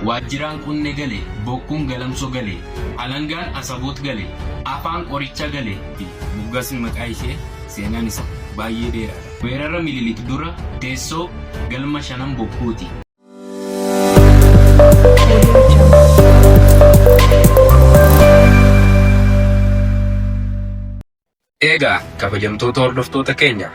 Waajjiraan Qunne gale, Bokkuun Galamso gale, Alangaan Asaboot gale, Afaan Qoricha gale. Moggaasni maqaa ishee seenaan isaa baay'ee dheeraadha. Weerara Mililik dura teessoo galma Shanan Bokkuuti. Audio Jungle. Eegaa kabajamtoota hordoftoota keenya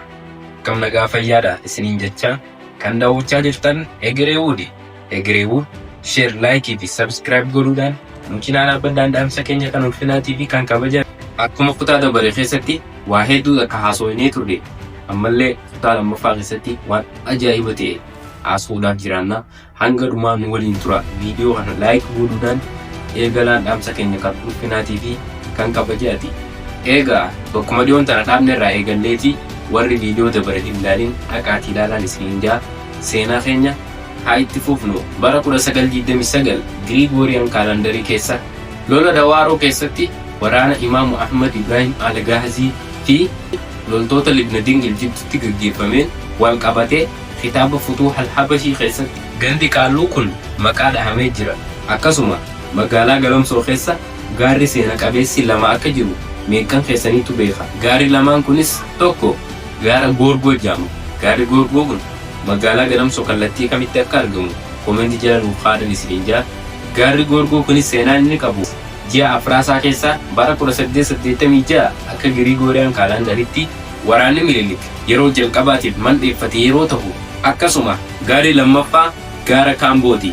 akkam nagaa fayyaadha isiniin jechaa kan daawwachaa jirtan Egeree Wuudi. Egeree Wuud share, like fi subscribe godhuudhaan nu cinaa dhaabbadhaan dhaamsa keenya kan ulfinaatii fi kan kabajaa. Akkuma kutaa dabare keessatti waa hedduu akka haasofnee turre ammallee kutaa lammaffaa keessatti waan ajaa'iba ta'e haasa'uudhaaf jiraanna. Hanga dhumaa nu waliin tura. Viidiyoo kana like godhuudhaan eegalaan dhaamsa keenya kan ulfinaatii fi kan kabajaati. Eegaa bakkuma dhiyoon tana dhaabne irraa eegalleeti warri viidiyoo dabare hin ilaalin dhaqaatii ilaalaan isiniin jaa seenaa keenya haa itti fufnu. Bara 1929 Giriigooriyaan kaalaandarii keessa lola Dawaaroo keessatti waraana Imaamu Ahmad Ibraahim Al-Gaazii fi loltoota Libna Dingil jidduutti gaggeeffameen wal qabatee kitaaba Futuuh Al-Habashii keessatti gandi Qaalluu kun maqaa dhahamee jira. Akkasuma magaalaa Galamsoo keessa gaarri seena qabeessi 2 akka jiru meeqqan keessaniitu beeka? Gaarri lamaan kunis 1 Gaara Goorgoo jedhama. Gaarri Goorgoo kun magaalaa Galamsoo kallattii kamitti akka argamu comment jala nuuf kaa'adhan isiniin ja'a. Gaarri Goorgoo kunis seenaan inni qabu ji'a Afraasaa keessa bara 1886 akka Giriigooriyaan kaalaandaritti waraanni Minilik yeroo jalqabaatiif mandheeffate yeroo tahu, akkasuma gaarri lammaffaa gaara Kaambooti.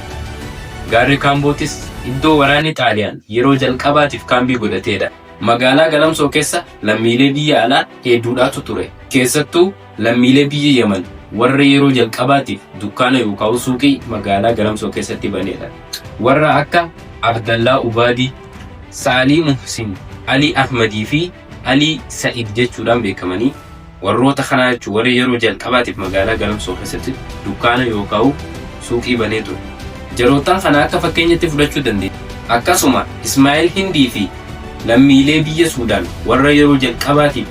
Gaarri Kaambootis iddoo waraanni Xaaliyaan yeroo jalqabaatiif kaambii godhateedha. Magaalaa Galamsoo keessa lammiilee biyya alaa heedduudhaatu ture. Keessattuu lammiilee biyya Yaman warra yeroo jalqabaatiif dukkaana yookaa'u suuqii magaalaa Galamsoo keessatti baneedha. Warra akka Abdallaa Ubaadii, Saalii Muhsin, Alii Ahmadii fi Alii Sa'id jechuudhaan beekamanii warroota kanaa jechuun warri yeroo jalqabaatiif magaalaa Galamsoo keessatti dukkaana yookaa'u suuqii banee ture. Jaroottan kana akka fakkeenyatti fudhachuu dandeenya. Akkasuma Ismaa'eel Hindii fi lammiilee biyya Suudaan warra yeroo jalqabaatiif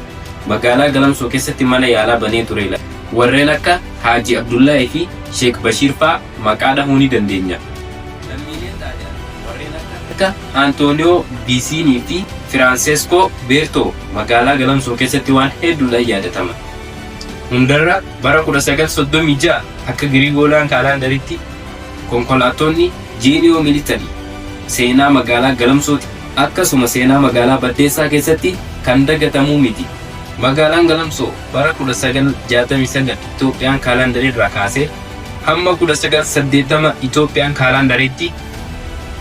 magaalaa Galamsoo keessatti mana yaalaa banee tureedha. Warreen akka Haaji Abdullaahii fi Sheek Bashiir faa maqaa dhahuu ni dandeenya. Lammiileen Xaaliyaan warreen akka Antooniyoo Biisiinii fi Firaanseeskoo Beertoo magaalaa Galamsoo keessatti waan hedduudhaan yaadatama. Hundarra bara 1936 akka Giriigoolaan Kaalaandaritti konkolaattonni Jeeniyoo Militarii seenaa magaalaa Galamsooti akkasuma seenaa magaalaa Baddeessaa keessatti kan dagatamuu miti. Magaalaan Galamsoo bara 1969 Itoophiyaan kaalaandarii irraa kaasee hamma 1980 Itoophiyaan kaalaandariitti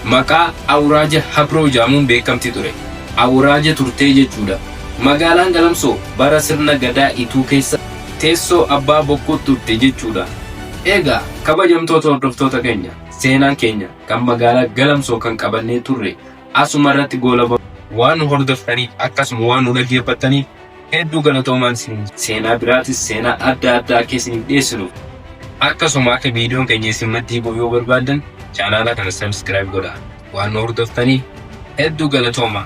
maqaa Awuraaja Habroo jedhamuun beekamti ture. Awuraaja turtee jechuudha. Magaalaan Galamsoo bara sirna Gadaa Ituu keessa teessoo Abbaa Bokkuu turte jechuudha. Egaa kabajamtoota hordoftoota keenya seenaan keenya kan magaalaa Galamsoo kan qabannee turre asuma irratti goolabama. Waan nu hordoftaniif akkasuma waan nu dhaggeeffattaniif hedduu galatoomaan isiniin seenaa biraatis seenaa adda addaa akka isiniif dhiyeessinuuf akkasuma akka viidiyoon keenya isin maddii bu'u yoo barbaaddan chaanaala kana subscribe godhaa. Waan nu hordoftaniif hedduu galatooma.